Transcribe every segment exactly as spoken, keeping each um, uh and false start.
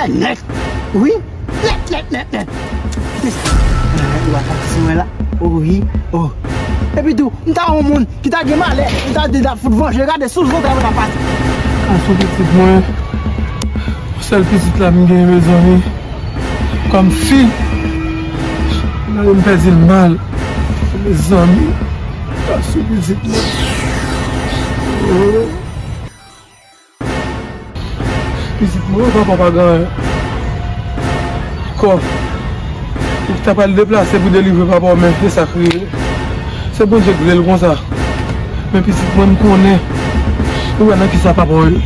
Nèt. Wi. Nèt, nèt, nèt, nèt. Kite sa. Ou atake sou mwen la. Oh, wi. Oh. Epi tou, m ta yon moun ki ta gen malè, m ta di l ap fout vanje, gade sou zòt la, mwen ta pase. Ka sou pitit mwen. Sèl pitit la m gen, mezanmi. Kòm fi. Gade m pèdi l mal. Mezanmi. Ka sou pitit mwen. Oh. Pitit mwen, papa pa gen anyen. Kò, ou ta pral deplase pou delivre papa w, men se sa k rive. Se Bondye k vle l konsa. Men pitit mwen, m konnen ou wè nan kisa papa w ye.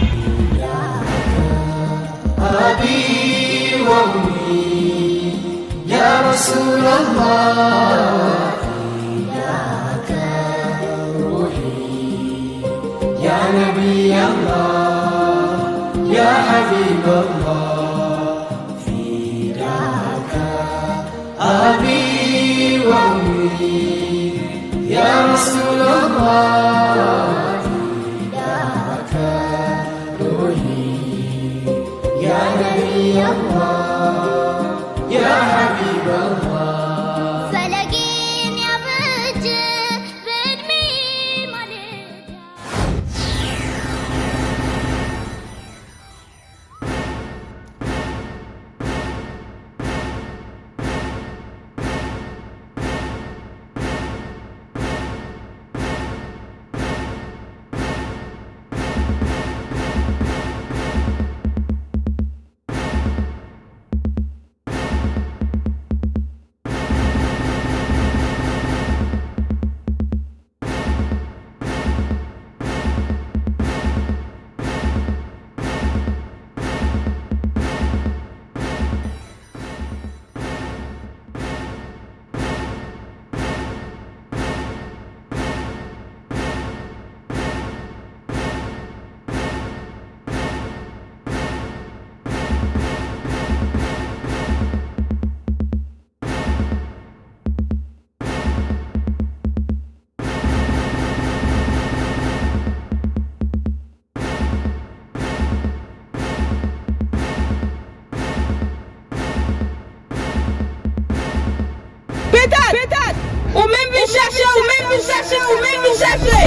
Petat! Petat! Ou menm vin chache, ou menm vin chache, ou menm vin chache!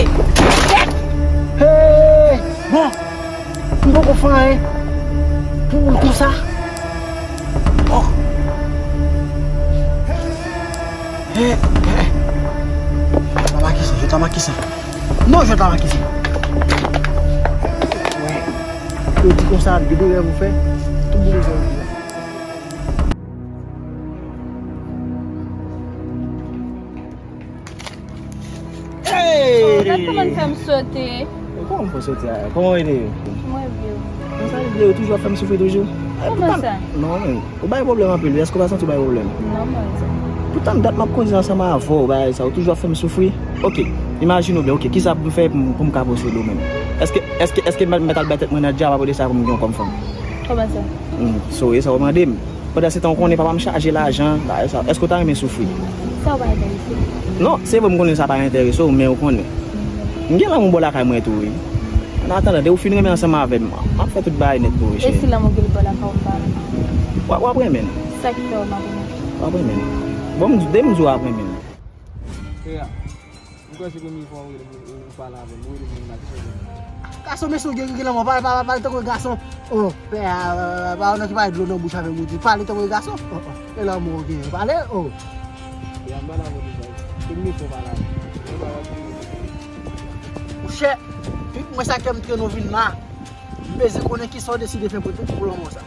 Hey! Bon, m poko fè anyen pou ou konsa. Oh! Hey, hey! Jwèt la make sa, jwèt la make sa. Non, jwèt la make sa. Yo di konsa, de de rèv ou fè, tout moun fè. Hey! Gad kòman l fè m sote. Kòman m fè w sote a? Kòman w rele yo? Mwen vye. Konsa rele yo toujou ap fè m soufri toujou? Kòman sa? Non, men, ou bay pwoblèm anpil wi. Èske w pa santi w bay pwoblèm? Non, mwen sa. Poutan dat m ap koze ansanm avè w, bagay sa, ou toujou ap fè m soufri. Ok, imajine w byen, ok, kisa pou m fè pou m, pou m ka posede w menm? Èske, èske, èske m mèt al bay tèt mwen nan dyab apre de sa pou m gen yon kòm fanm? Kòman sa? Hmm, so, e sa w mande m. Pandan se tan, ou konnen papa m chaje lajan, bagay sa. Èske w ta renmen soufri? Sa w pa enterese m. Non, se vre m konnen sa pa enterese w, men ou konnen. M gen lanmou bò lakay mwen tou, wi. An atandan, depi w fin renmen ansanm avè m, m ap fè tout bagay nèt pou ou, cheri. E si lanmou gen bò lakay w m pa renmen? W ap, w ap renmen l. Sa ki fè w m ap renmen? W ap renmen l. Bon, m, depi m di w w ap renmen l. Frè a, m kwè se premye fwa ou rele m, ou, ou pale avè m, ou rele m nan kisa w gen. Gason, mesye, ou gen, gen lanmou, pale, pale, pale tankou gason. Oh, pè a, pa yon nèg ki pale dlo nan bouch avè m, ou di, pale tankou gason. Oh, oh, e lanmou ou gen, pale, oh. Frè a, m pale avè w deja. Premye fwa w pale avè m. Monchè, tout mwen sa kè m trennen w vin la. M bezwen konnen kisa w deside fè pou, pou lanmou sa.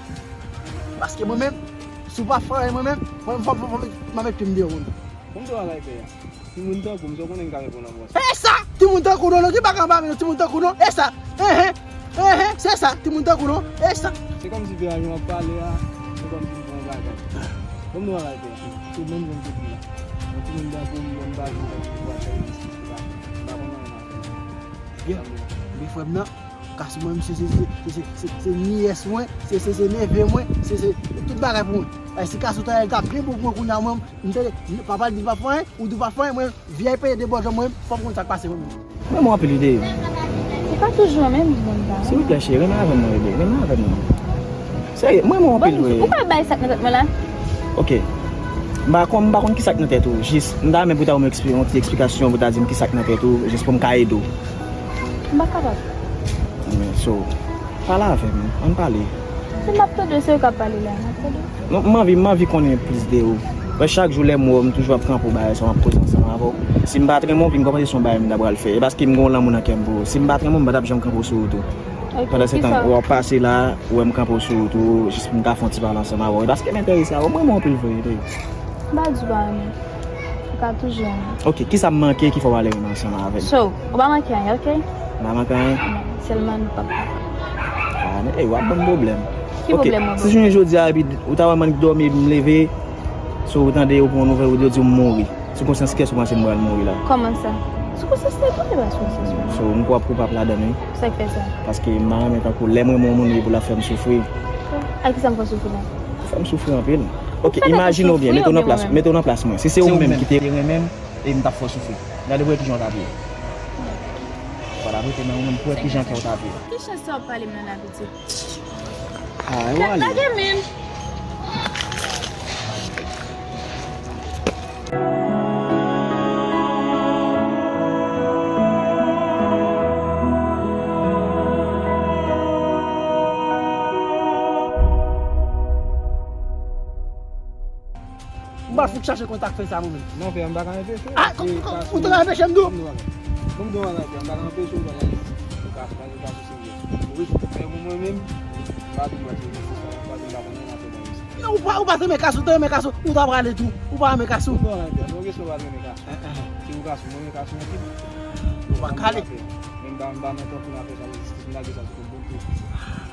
Paske mwen menm, si w pa fè anyen mwen menm, mwen, mwen, mwen, mwen, mwen met pye m deyò mwen. Bon, m te bagay fè a. Timoun tankou m, sa w konnen m ka reponn anmwès. E sa! Timoun tankou nou, non, ki pa ka anba men nou, timoun tankou nou, e sa! Enhen! Enhen! Se sa, timoun tankou nou, e sa! Se kòmsi pè a jan w ap pale a, se kòmsi m fè yon bagay. Bon, m te bagay fè a. Se menm jan m te di la. Yon timoun tankou m, yon bagay tankou m, m pa fè yon mistik, m pa, m pa konn anyen nan afè. Byen, byen, frè m nan, gason mwen, se, se, se nyès mwen, se, se, se neve mwen, se, se tout bagay pou mwen. E si gason ta, ta byen bon pou mwen kounye a, mwen, m te, papa l di l pa fè anyen, ou di w pa fè anyen, mwen, vye peye de bò jan mwen, fò m konn sa k pase mwen menm. Renmen w anpil ide. Se pa toujou renmen m moun pa. Silvouplè, cheri, renmen avè m non, bebe, renmen avè m non. Serye, m renmen w anpil vre. Ou pa bay sa k nan tèt mwen la. Ok. M pa konn, m pa konn ki sa k nan tèt ou. Jis, m ta renmen pou w ta ban m yon ti eksplikasyon, pou w ta di m ki sa k nan tèt ou, jis pou m ka ede w. M pa kapab. So, pale avè m, ann pale. Si m ap tande, se ou k ap pale la, m ap tande. Non, m anvi, m anvi konnen plis de ou. Wè, chak jou lè m wè w, m toujou ap kanpe w bagay sa, m ap koze ansanm avè w. Si m pa t renmen w, vin kòmanse se yon bagay m ta pral fè. E paske m gen yon lanmou nan kè m pou ou. Si m pa t renmen w, m pa t ap janm kanpe w sou wout ou. Pandan se tan, w ap pase la, ou wè m kanpe w sou wout ou, jis pou m ka fè yon ti pale ansanm avè w. E paske m enterese avè w, m renmen w anpil vre, wi. M pa di w pa renmen. Ou ka toujou renmen. Ok, kisa m manke ki fè w pa vle renmen ansanm avè m? So, ou pa manke anyen, ok? M pa manke anyen? Non, sèlman nou p ap kapab. Ah, men, ey, w ap ban m pwoblèm. Ki pwoblèm w ap ban m? Ok, si jounen jodi a, epi ou ta wè m annik dòmi, epi m leve, so, ou tande, ou pran yon nouvèl, ou di w m mouri. Sou konsyans kiyès ou panse m pral mouri la? Kòman sa? Sou konsyans tèt ou, e pa sou konsyans mwen. So, m kwè w ap koupab ladan l, wi. Sa k fè sa? Paske m pa renmen tankou lè m renmen yon moun, epi l ap fè m soufri. A kisa m fè w soufri la? Ou fè m soufri anpil. Ok, imajine w byen, mete w nan plas, mete w nan plas mwen. Si se ou menm ki te renmen m, e m t ap fè w soufri. Gade pou wè kijan w t ap ye. Fò w t ap rete nan ou menm pou wè kijan kè w t ap ye. Ki chans sa w ap pale m nan la, pitit? Ah, e w ale. Lage men m. M pral fout chache kontak fè sa mwen menm. Non, pè, m pa ka anpeche w. Ah, ou te ka anpeche m tou? Bon, m te ka anpeche w, bagay. Ou ka, ou ka sou serye. Ou rete pou fè pou mwen menm. M pa di mwen se resi sa, m pa di m pa konn anyen nan fè bagay sa. Non, ou pa, ou pa te renmen Kasou, ou te renmen Kasou, ou ta prale tou. Ou pa renmen Kasou. Non, non, non, kesyon pa renmen Kasou. Si ou Kasou, mwen renmen Kasou anpil. Ou pa kale. Men m pa, m pa nan tan pou n ap fè sa, jistis m lage sa sou kont bondye.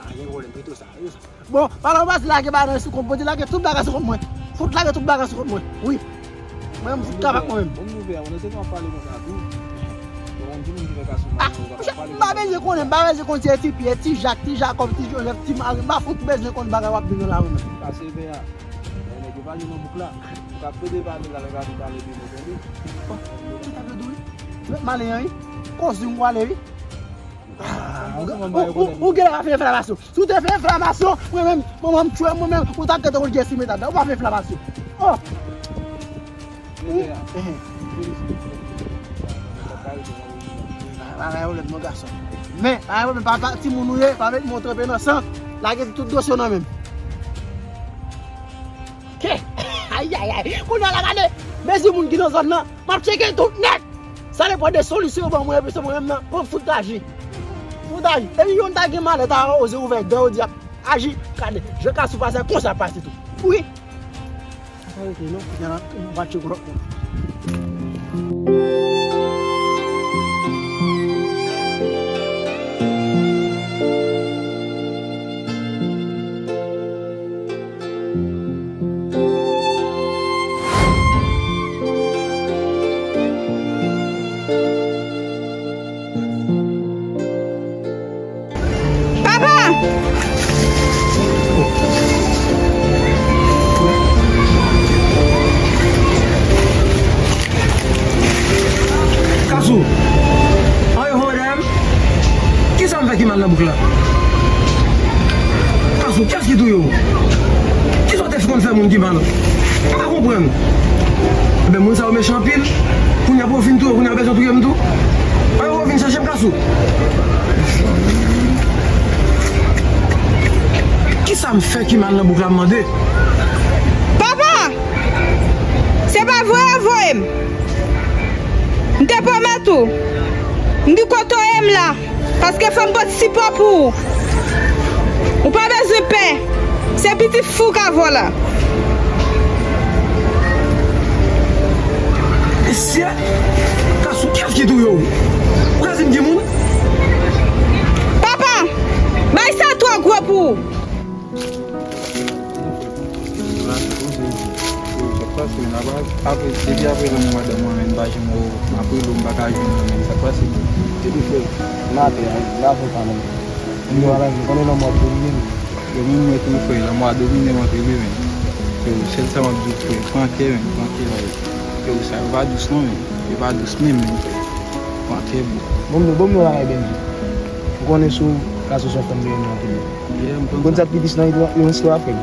Ah, gen pwoblèm, pito sa, pito sa. Bon, pa nan baz lage bagay sou kont bondye, lage tout bagay sou kont mwen. Fout lage tout bagay sou kont mwen. Wi. Mwen menm fout kap ak mwen menm. Bon nouvèl, mwen se konn pale konsa tou. Bon, moun ki moun ki fè Kasou mal, ou ka pale konsa. M pa bezwen konnen, m pa bezwen konn si e ti Pyè, ti Jak, ti Jakòb, ti Jozèf, ti Mari, m pa fout bezwen konn bagay w ap di nan lari menm. Kase vè a. Lè nèg yo pa jwenn nan bouk la. Ou ka plede pale la, lè ka vin pale de nou tande. Bon, ki ta vle di wi? Mèt m ale an wi. Koz ou m pwale wi. Ah, ou, ou, ou genlè ka fè enflamasyon. Si w te fè enflamasyon, mwen menm, manman m tchwe mwen menm, ou t ap gentan konn kiyès ki met ladan. Ou pa fè enflamasyon. Oh! Ou, eh. Pa gen pwoblèm non gason. Men, pa gen pwoblèm, pa, pa, timoun ou ye, pa met men w tranpe nan san, lage tout dosye w nan men m. Ke? Ayayay, kounye a la gade, mezi moun ki nan zòn nan, m ap tcheke tout nèt. Sa depann de solisyon yo ban mwen, epi se mwen menm nan, pran fout aji. Fout aji. Epi youn ta gen malè, ta oze ouvè dan yo di ap aji. Gade, jan Kasou pase, konsa pase tou. Wi. Sa rete non, kounye a la, m pa tcheke lòt moun. Papa! Kasou! An yo fè w dèyè m? Kisa m fè ki mal nan bouk la? Kasou, kiyès ki touye w? Kisa w te konn fè moun ki mal? M pa konprann. Ebyen, moun sa yo mechan anpil. Kounye a pou yo fin touye w, kounye a yo bezwen touye m tou. An yo vin chache m, Kasou. Kisa m fè ki mal nan bouk la, m mande? Papa! Se pa voye yo voye m. M te pwomèt ou. M di kote w ye m la. Paske fò m pot sipò pou ou. Ou pa bezwen pè. Se pitit fi w ka vòlè. Mesye, Kasou, kiyès ki touye w? Ou ka di m ki moun? Papa, bagay sa twò gwo pou ou. Sa k pase, men apa, apre, depi apre lanmò madanm mwen, men m pa janm wè w, m ap rele w, m pa ka jwenn ou, men sa k pase? Epi frè, m atè a, m pa fè sa non. M yo ala, m konnen lanmò ap domine m. Yo, menm mwen tou, frè, lanmò a domine m anpil wi, men. Yo, sèl sa m ap di w, frè, pran kè, men, pran kè, men. Yo, sa yo pa dous non, men. Yo pa dous menm, men, frè. Pran kè, bro. Bon, bon, bon, bagay, Benji. Ou konnen sou Kasou se yon fanm ki renmen anpil. Yeah, m konn sa. M konn sa ki plis nan yon istwa, frè m.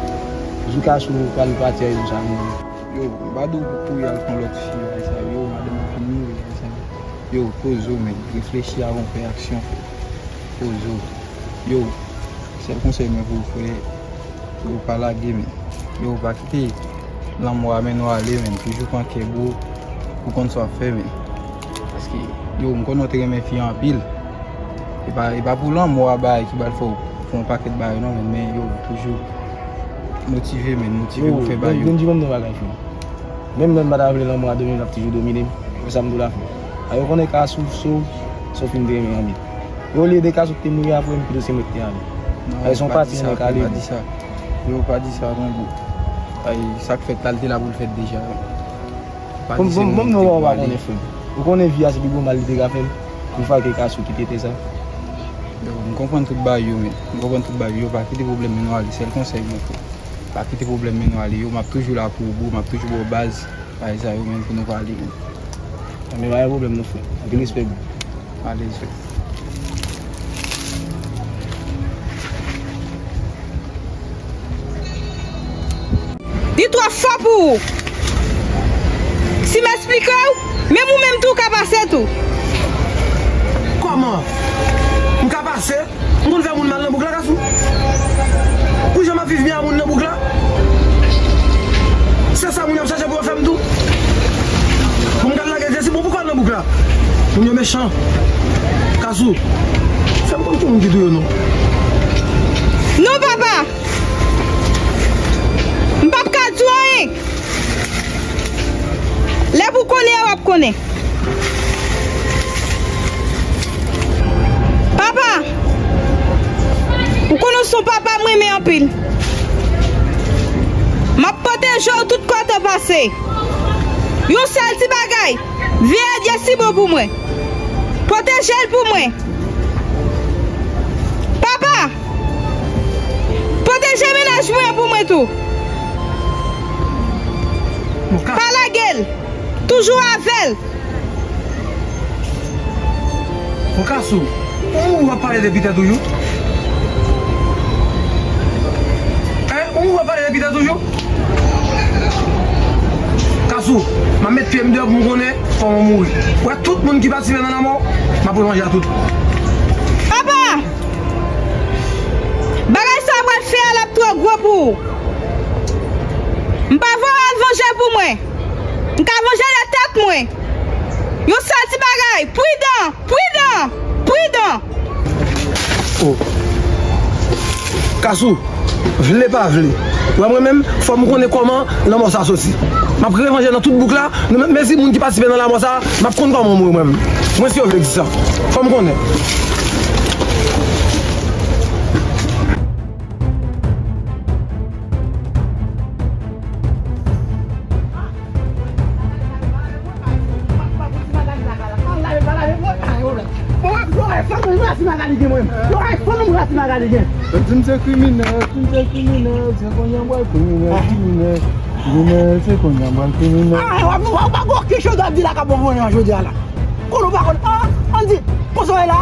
Jou Kasou pral pati a, yon sa moun. Yo, m pa di w pou kouri al pran lòt fi, bagay sa yo, madanm ou fin mouri, bagay sa yo. Yo, poze w, men. Reflechi avan w fè aksyon. Poze w. Yo, sèl konsèy mwen pou w, frè, yo, pa lage, men. Yo, pa kite lanmò a mennen w ale, men. Toujou pran kè gwo pou konn sa w ap fè, men. Paske, yo, m konnen w te renmen fi a anpil. E pa, e pa pou lanmò a bay ki pral fè w fè yon pakèt bagay, non, men, men, yo, toujou motive, men, motive pou fè bagay yo. Yo, Bondye ban m yon bagay, frè m. Menm lè m pa ta vle lanmò a domine m, l ap toujou domine m. Wè sa m di w la, frè m. A yo konnen Kasou, Sou, Sou fin te renmen anpil. Olye de Kasou ki te mouri a, frè m, pito se mwen ki te ale. Non, pa di sa, frè, pa di sa. Yo, pa di sa, non, bro. Ay, sa k fèt la, l te la pou l fèt deja. Pa di se mwen ki te pou ale. Ou konnen vi a se pi gwo mal li te ka fè m. Pou fake Kasou kite tè sa. Yo, m konprann tout bagay yo, men. M konprann tout bagay yo. Pa kite pwoblèm mennen w ale. Sèl konsèy mwen, frè. Pa kite pwoblèm mennen w ale. Yo, m ap toujou la pou ou, bro. M ap toujou ba w baz. Bagay sa yo menm pou nou pale menm. Anben, pa gen pwoblèm non, frè. Anpil respè, bro. Alèz, frè. Li twò fò pou ou. Si m esplike w, menm ou menm tou w ka pase tou. Kòman? M ka pase? M konn fè moun mal nan bouk la, Kasou. Pou jan m ap viv byen a moun nan bouk la. Se sa moun y ap chache pou yo fè m tou. Pou m ka al lage Jesi, bon, poukwa al nan bouk la? Moun yo mechan. Kasou. Fè m konn ki moun ki touye w non. Non, papa. M p ap ka di w anyen. Lè pou konnen an, w ap konnen. Papa, ou konnen w se yon papa m renmen anpil. M ap pwoteje w tout kote w pase. Yon sèl ti bagay, veye Jesi bon pou mwen. Pwoteje l pou mwen. Papa, pwoteje mennaj mwen an pou mwen tou. Pa lage l. Toujou avè l. Bon, Kasou, ou mouri w ap pale de pitèt ou jou? Hein? Ou mouri w ap pale de pitèt ou jou? Kasou, m ap met pye m deyò pou m konnen kòman w mouri. Ou wè tout moun ki patisipe nan lanmò w, m ap revanje a tout. Papa! Bagay sa w pral fè a, l ap twò gwo pou ou. M pa vle w al vanje l pou mwen. M ka vanje l de tèt mwen. Yon sèl ti bagay, pridan, pridan, pridan. Oh. Kasou, vle pa vle. Wè mwen menm, fò m konnen kòman lanmò sa soti. M ap revanje nan tout bouk la, nan mezi moun ki patisipe nan lanmò sa, m ap konn kòman w mouri mwen menm. Mwen si yo vle di sa. Fò m konnen. Yo di m se kriminèl, di m se kriminèl, se kounye a m pral kriminèl, kriminèl, kriminèl, se kounye a m pral kriminèl. Ah, w ap, w ap, w ap, w ap, kèchòz w ap di la k ap bon pou mwen jodi a la. Konn ou pa konn, ah, Andy, konsa w ye la?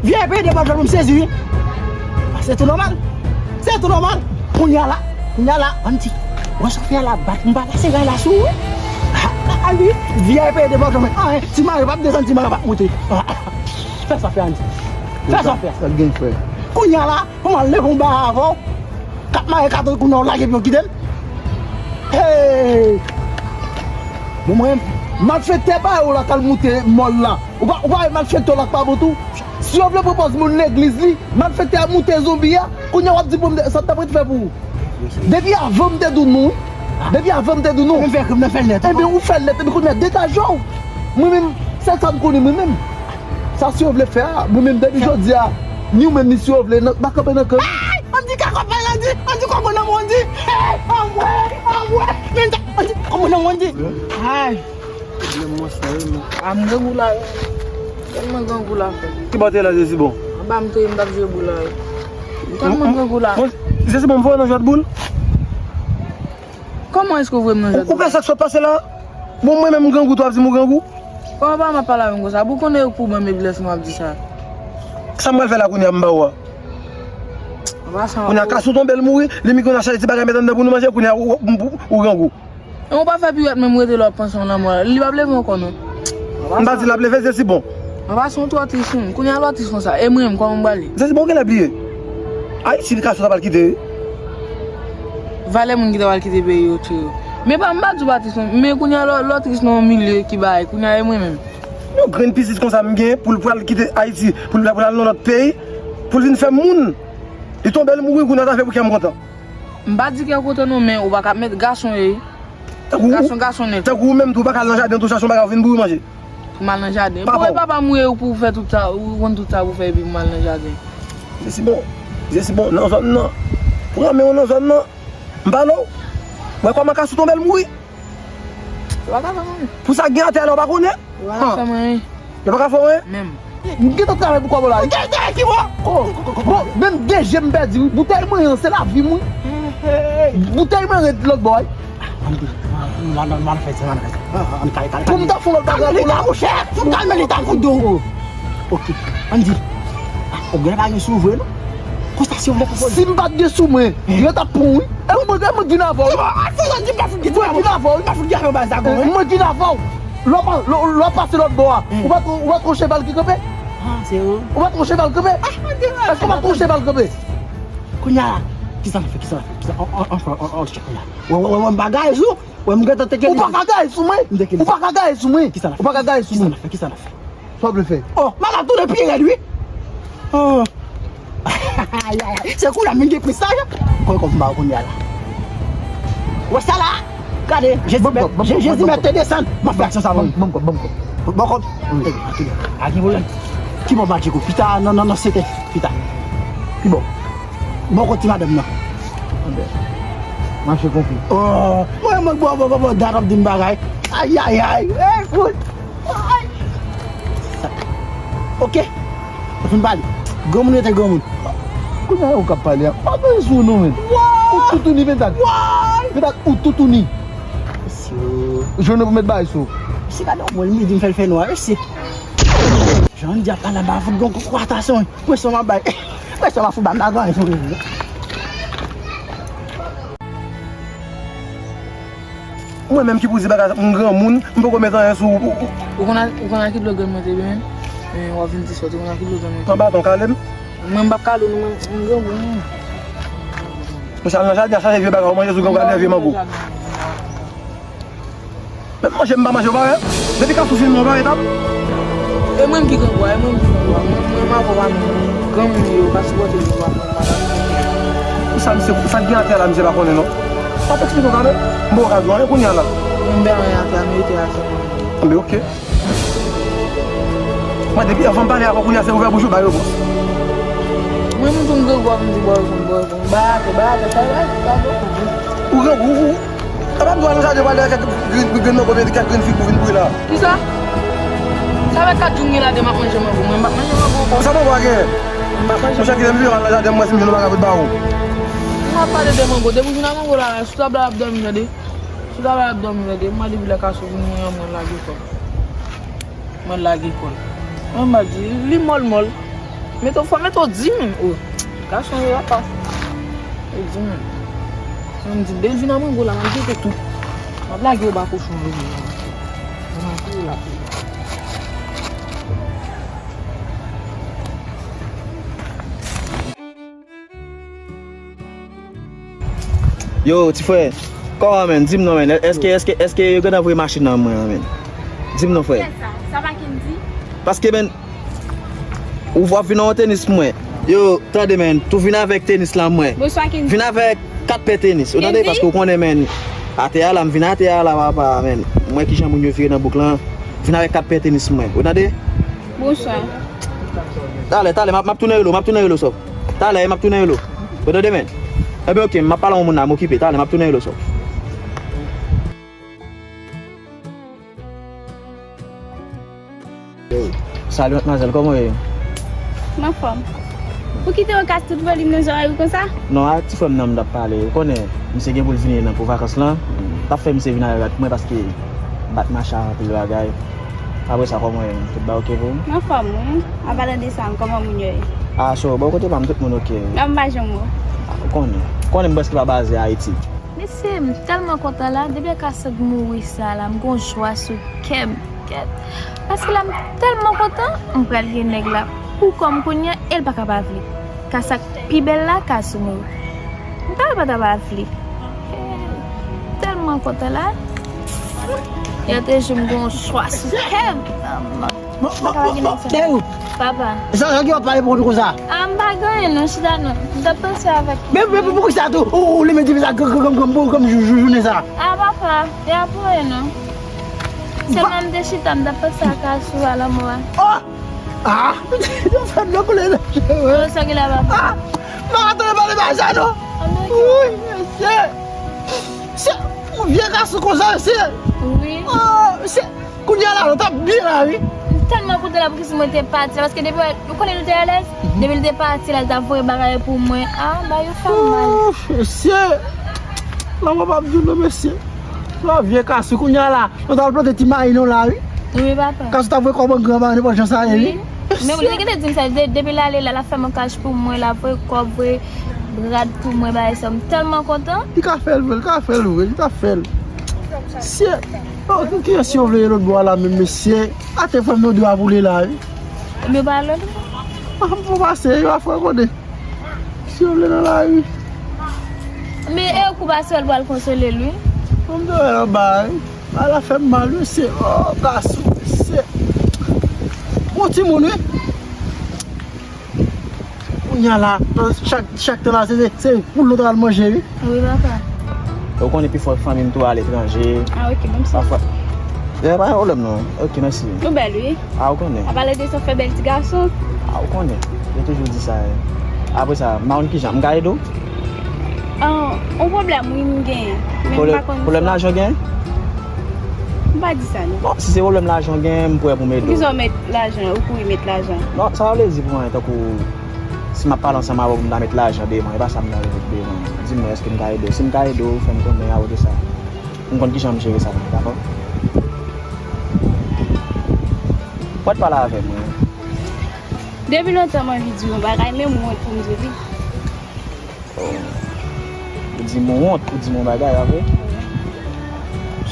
Vye peye de bòt pou m sezi, wi. Ah, se tou nòmal. Se tou nòmal. Kounye a la, kounye a la, Andy. Wè sa w fè a la, bat m pa pase ray la sou ou, wi. Ah, ah, Andy, vye peye de bòt pou mwen. Ah, hein, ti mare p ap desann, ti mare p ap monte. Ah, fè sa w fè, Andy. Fè sa w fè. Sa k gen, frè? Kounye a la, pou m al leve yon ba avè w. K ap mare katon kou nan w lage pye w kite m. Hey! Bon, mwen, malfektè pa yo la k al moute mòl la. Ou pa, ou pa wè malfektè la k pa bon tou? Si yo vle pran pòz moun legliz li, malfektè a moute zonbi a, kounye a w ap di pou m de, sa t ap ret fè pou ou? Depi avan m te di w non, wi. Depi avan m te di w non. Mwen fè krim nan fè l nèt. Ebyen, ou fè l nèt, epi kounye a detaje w. Mwen menm, sèl sa m konnen mwen menm. Sa si yo vle fè a, mwen menm depi jodi a, ni ou menm ni si yo vle, n a kanpe nan kan. Ay! Andy kakòt mwen, Andy! Andy kòkò nan mwen, Andy! Hey! Anmwe! Anmwe! Men Andy kòkò nan mwen, Andy! Ay! Pwoblèm mwen sa, wi, men. A, m grangou la, wi. Tèlman grangou la, frè. Ki bò w te ye la, Jezibon? Anba m te ye, m t ap jwe boul la, wi. M tèlman grangou la. Bon, Jezibon, m voye w nan jwèt boul? Kòman èske w voye m nan jwèt boul? Ou, ou pa wè sa k sot pase la? Bon, mwen menm m grangou, tou w ap di m ou grangou? Kòman pa m ap pale avè m konsa? Pou konnen yo pou mwen, men blès mwen ap di sa. Sa m pral fè la kounye a m ba ou a? Kounye a kas ou tonbe l mouri, li menm konn achte ti bagay met anndan pou nou manje, kounye a ou, ou, ou, ou grangou. E ou pa fè piwèt menm rete la w ap panse yon lanmò la. Li p ap leve ankò non. M pa di l ap leve, se si bon. An pasan ou twò tris wi. Kounye a lè w tris konsa, e mwen menm kòman m pral ye? Se si bon, ou genlè bliye. Ayiti, kas ou ta pral kite wi. Valè moun ki ta pral kite peyi yo tchè yo. Men pa m pa di w pa tris non, men kounye a lè w tris nan yon milye ki bagay, kounye a e mwen menm. Yon grenn pitit konsa m gen pou l pral kite Ayiti, pou l pral nan lòt peyi, pou l vin fè moun. Li tonbe l mouri, kounye a sa fè pou kè m kontan. M pa di kè w kontan non, men ou pa ka met gason ye. Tankou ou, gason, gason nèt. Tankou ou menm tou, ou pa ka al nan jaden tou chache yon bagay ou vin bouyi manje. Pou m al nan jaden. Bon, e papa m ou ye pou w fè tout sa, ou konn tout sa pou w fè epi pou m al nan jaden. Jesi bon, Jesi bon, nan zòn nan. Pran men w nan zòn nan. M pale w. Wè kòman kas ou tonbe l mouri. Yo pa ka fè m anyen. Pou sa k gen atè a la, ou pa konnen? Yo pa ka fè m anyen. Yo pa ka fè w anyen? Menm. M gentan travay pou kòb ou la. Gen, gen, ki bò? Oh, bon, menm de je m pèdi wi. Boutèy mwen an, se lavi m wi. Boutèy mwen ret lòt bò wi. Ann di, ann, ann, ann fè sa, ann fè sa. Ann, ann kale, kale. Pou m ta fè lòt bagay pou la. Kalme leta, monchè. Fout kalme leta, fout dou. Ok. Ann di. Ah, ou gen pa gen sou vre non. Konsa si w vle fè foli. Si m pa t gen sou mwen, yo t ap pran w wi. E mwen, e mwen k vin avè w. Mwen k vin avè w wi. Mwen k vin avè w. Lè w pa, lè, lè w pase lòt bò a, ou pa t, ou pa t wè yon cheval ki kanpe? Ah, se ou. Ou pa t wè yon cheval kanpe? Èske ou pa t wè yon cheval kanpe? Kounye a la, kisa n ap fè, kisa n ap fè, kisa, on, on, on, on, on, on, kounye a. Wè, wè, wè, wè, m pa gaye sou, wè, m gentan teke li. Ou pa ka gaye sou mwen. M teke li. Ou pa ka gaye sou mwen. Kisa n ap fè? Ou pa ka gaye sou mwen. Kisa n ap fè, kisa n ap fè? Sa w vle fè? Oh, m al ap tounen pi rèd wi. Oh. Ay, ay, ay. Se kou la m vin gen prestaj. Kòb, kòb m ba ou kounye a la. Wè sa la? Gade, Jezi mèt, Jezi mèt te desann. M ap fè aksyon sa, ban m. Ban m kòb, ban m kòb. Ban kòb? Wi. Tande, tande. Pa gen pwoblèm. Ki bò Madjiko? Pita, nan, nan, nan, sete. Pita. Ki bò? Bò kote madanm nan. Tande. Mache konfye. Oh, mwen, mwen, bò, bò, bò, bò, dat ap di m bagay. Ay, ay, ay. Eh, fout. Ay. Ok. Ou fin pale. Granmoun rete granmoun. Kounye a ou k ap pale a. Pa pale sou non, men. Ou toutouni, pentak. Pentak, ou toutouni. Mesye. Jwenn ou pou met bagay sou. Mesye, gade yon mwen, li di m fè l fè nwa, mesye. Jan di ap pale anba fout gon kou atasyon. Presyon m ap bay. Presyon m ap fout ba m la, granmoun. Mwen menm ki pou di bagay sa, m granmoun, m poko met anyen sou ou. Ou konn a, ou konn a ki dlo grenn mwen te byen? Men w ap vin di sòt, ou konn a ki dlo grenn mwen te byen? Pran baton, kale m. Mwen m p ap kale w non, mwen, m granmoun. Mwen sa nan jaden a chache vye bagay, ou manje sou grangou a lè vye mango. Menm manje m pa manje, ou pa wè? Depi kas ou fin mwen, ou pa wè tap? E mwen m ki grangou a, e mwen m ki grangou a. Mwen, mwen, m avè w pa menm granmoun yo, pa sipòte yo, pa konn pa. Sa misye, sa k gen atè a la, misye pa konnen non. P ap eksplike w sa non. M ba w okazyon, anyen kounye a la. M bay anyen atè a, m rete a sèlman. Anben, ok. Mwen, depi anvan m pale avè w, kounye a se ouvè bouch ou, bay repons. Mwen, moun tou m grangou a, m di ba w repons, ba w repons. Bay atè, bay atè, sa bay, sa bay. Ou grangou, ou, ou. Sa pa m dwa nan jaden pale ak kèk grenn, grenn mango, kèk grenn fig pou vin bouyi la. Kisa? Sa fè kat jou m gen la de m ap manje mango. Mwen m p ap manje mango ankò. Sa mango a gen? Mwen m p ap manje mango. Monchè, kite m vire al nan jaden m wè si m jwenn yon bagay pou t ba ou. Ou ap pale de mango. Depi w vin ak mango la, sou tab la w ap dòmi, tande. Sou tab la w ap dòmi, tande. Mwen depi lè kasou vin mwen an, mwen lage kò m. Mwen lage kò l. Mwen m ap di, li mòl mòl. Mete w fò, mete w di menm. O, gason yo apa. Yo di menm. Mwen m di, byen vin nan mango la, m ap jete tou. M ap lage w ba kochon yo menm. Mwen m ap touye la pou yo. Yo, ti frè, kòman, menn? Di m non, menn. Èske, èske, èske yo gentan voye machin nan mwen an, menn? Di m non, frè. Kiyès sa? Sa pa Kendy? Paske, menn, ou w ap vin nan yon tenis pou mwen. Yo, tande, menn, tou vin avèk tenis lan mwen. Bonswa, Kendy. Vin avèk kat pè tenis. Ou tande? Kendy? Paske ou konnen, menn, atè a la, m vin atè a la, papa, menn. Mwen ki jan moun yo vire nan bouk lan. Vin avèk kat pè tenis pou mwen. Ou tande? Bonswa. Talè, talè, m ap, m ap tounen rele w, m ap tounen rele w, sòf. Talè, m ap tounen rele w. Ou tande, menn? Enben, ok, m ap pale a yon moun la, m okipe. Talè, m ap tounen rele w, sòf. Salut, madmwazèl, kòman w ye? M anfòm. Ou kite yon kas tout volim nan zòrèy ou konsa? Non, a ti frè m nan m t ap pale. Ou konnen, misye gen pou l vini nan pou vakans lan. M t ap fè misye vin avèk mwen paske m pa t mache ak anpil bagay. Apre sa, kòman w ye? Tout bagay oke pou ou? M anfòm, wi. An palan de sa, kòman moun yo ye? Ah, so, bò kote pa m, tout moun oke. Non, m pa janm wè w. Ah, ou konnen. Ou konnen m prèske pa baze Ayiti. Mesye, m tèlman kontan la, depi Kasou mouri sa la, m gon jwa sou kè m. Kèt. Paske la, m tèlman kontan, m pral gen nèg la pou kò m kounye a, e l pa ka pa vle. Ka sa k pi bèl la, Kasou mouri. M ta pa ta pa vle. Eh, tèlman kontan la. Yo te jwe m gon jwa sou kè m. Papa. Sa, sa ki w ap pale pou kont ou konsa? Ah, m pa gen anyen non, chita non. M t ap panse avèk. Men, men, men poukisa tou? Ou, ou, ou li men di sa, granm, granm, granm, granm, granm, jou, jou, jounen sa. Ah, papa, y ap anyen non. Sèlman m te chita, m t ap panse a Kasou, a lanmò a. Oh! Ah! Yo fè m nan koule nan je mwen. Oh, sa ki la, papa? Ah! M pa ka tande pale bagay sa non. Wi, mesye. Se yon vye Kasou konsa, mesye. Wi. Oh, mesye. Kounye a la, nou t ap byen la, wi. M tèlman kontan la pou kisa mwen te pati la, paske depi, ou konnen nou te alèz, depi l te pati la, l t ap voye bagay pou mwen. Ah, bagay yo fè m mal. Ouf, mesye. Lanmò p ap di w non, mesye. Yon vye Kasou, kounye a la, nou t al plante ti mayi nou la, wi. Wi, papa. Kasou t ap voye kòb an gran mayi, nenpòt jan sa ye, wi. Wi. Men ou te gentan di m sa, de-, depi l ale la, l ap fè mankaj pou mwen, l ap voye kòb, voye rad pou mwen, bagay sa, m tèlman kontan. Li ka fè l vre, li ka fè l vre, li ka fè l. Mesye, oh, ki, kiyès yo vle ye lòt bò a la menm, mesye? Atè frè m yo dwe ap woule la, wi. Ebyen, pa lòt. Ah, m pou pase, yo a fè konnen. Si yo vle nan lari. Men e kou pase, l pral konsole l, wi. Bon, m te wè anba, wi. Bagay la fè m mal, wi, se, oh, Kasou, se. Bon timoun, wi. Kounye a la, chak, chak tan la, se, se, se poul nou ta al manje, wi. Wi, papa. Ou konnen pifò fanmi m tou aletranje. Ah, ok, bon, sa. Pafwa. E, pa gen pwoblèm, non. Ok, mèsi. Nou bèl, wi. Ah, ou konnen. An palan de sa, w fè bèl ti gason. Ah, ou konnen. Yo toujou di sa, wi. Apre sa, m pa konn kijan. M ka ede w? Ah, yon pwoblèm, wi, m genyen. Men m pa konn pwoblèm sa. Lajan w genyen? M pa di sa, non. Bon, si se pwoblèm lajan w genyen, m prè pou m ede w. Poukisa w met lajan, ou kouri met lajan? Non, sa pa vle di pou anyen, tankou si m ap pale ansanm avè w pou m ta met lajan devan, e pa sa m ta vle met devan. Di m non, èske m ka ede w? Si m ka ede w, fè m konnen, apre de sa, m konn kijan m jere sa, dakò? Pòt pale avè m, wi. Depi lontan m anvi di w yon bagay, men m wont pou m di w li. Oh. Ou di m ou wont, ou di m yon bagay, pa vre?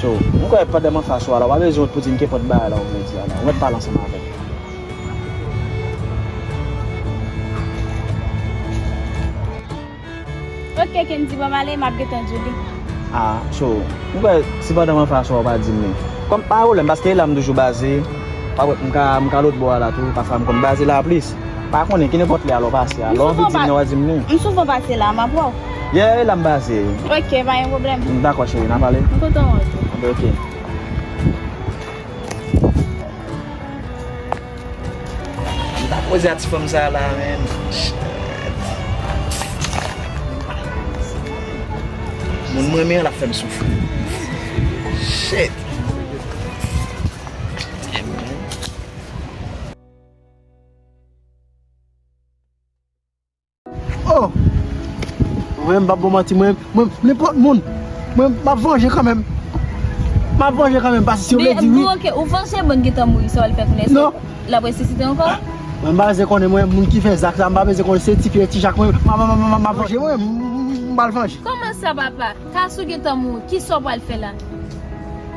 So, m kwè pandan m anfas ou a la, w pa bezwen wont pou di m kenpòt bagay la ou vle di a la. Ou mèt pale ansanm avè m. Ok, Kendy, ban m ale, m ap gentan di w li. Ah, so, m kwè, si pandan m anfas ou a, w pa di m li. Kòm pa gen pwoblèm, paske e la m toujou baze, pa wè, m ka, m ka lòt bò a la tou, pafwa m konn baze la plis. Pa konnen, ki nenpòt lè a lè w pase a. Lè w anvi di m li, w a di m li. M souvan pase la, m ap wè w. Yeah, e la m baze. Ok, pa gen pwoblèm. Dakò, cheri, n a pale. M kontan wè w tou. Ok. M ta koze a ti fanm sa la, menm. Shit. Moun m renmen an, l ap fè m soufri. Shit. Oh! Mwen, m p ap ba w manti, mwen, mwen, nenpòt moun, mwen, m ap vanje kanmenm. M ap vanje kanmenm, paske si yo vle di wi. Men, ok, ou vanje, bon, gentan mouri, sa w al fè kounye a? Non. L ap resisite ankò? Mwen, m pa bezwen konnen, mwen, moun ki fè zak sa, m pa bezwen konnen, se ti Pyè, ti Jak, mwen, m, m, m, m, m ap vanje, mwen, m, m, m pral vanje. Kòman sa, papa? Kasou gentan mouri, kisa w pral fè la?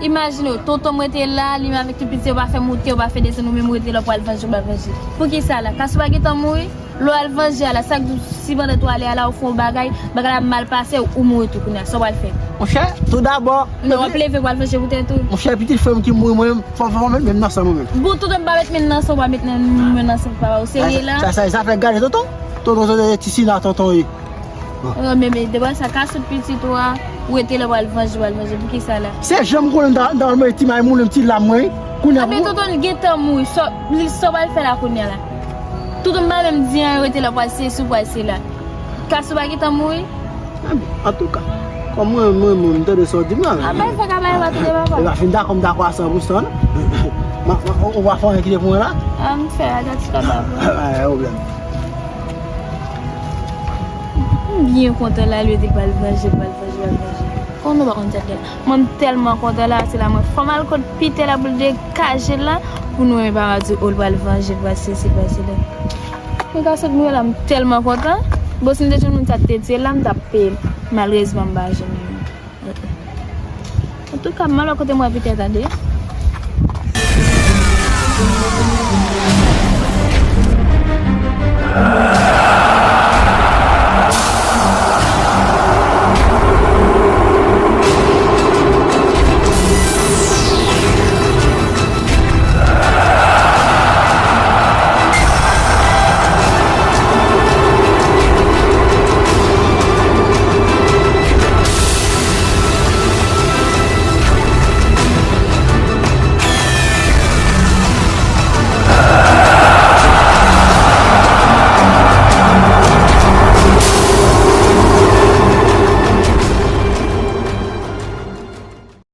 Imajine w, tonton m rete la, li menm avèk tout pitit yo pa fè moute, yo pa fè desann, ou menm w rete la, w pral vanje, w pral vanje. Poukisa la? Kasou pa gentan mouri? Lè w al vanje a la, sa k di w si pandan w ale a la, ou fè yon bagay, bagay la mal pase, ou mouri tou kounye a, sa w pral fè? Monchè, tou dabò. Non, w ap leve, w al vanje pou tèt ou. Monchè, pitit frè m ki mouri, mwen menm, fò, fò, fò mwen menm nan san mwen menm. Bon, tonton m pa met men nan san, w pa met nan, men nan san papa, ou serye la? Sa, sa, sa fè gade tonton. Tonton, tonton, ti sina, tonton, wi. Oh, men, men, depi sa, ka sot pitit ou a, ou rete la, w al vanje, w al vanje. Poukisa la? Se jan m konnen m ta, m ta al manje ti may moulen, ti lam mwen, wi. Kounye a. Ah, men tonton l gentan mouri. Sa, li, sa w pral fè la kounye a la? Tonton m pa menm di anyen, rete la, w al se si, w al se la. Kasou pa gentan mouri? Antouka, kòm mwen, mwen, mwen, m tande sa w di m la. Ah, men fè ka bay pa tande papa. E pa fin dakò, m dakò a san pou san, non. Ma, ma, ou, ou pa fè anyen kite pou mwen la? Ah, m fè a, gad sa papa. Pa gen pwoblèm. M byen kontan la, li di l pral vanje, pral vanje, pral vanje. Kòman nou pa konn tèt la? Mwen, m tèlman kontan la, se la mwen fò m al kot Peter la pou l degaje l la, pou nou menm pa di, oh, l pral vanje, l pral sesi, l pral sela. Mwen ka sot mwen la, m tèlman kontan. Bon, si m te jwenn moun sa te tiye la, m t ap peye. Malerezman, m pa jwenn li. Antouka, m al wè kote m wè Peter tande.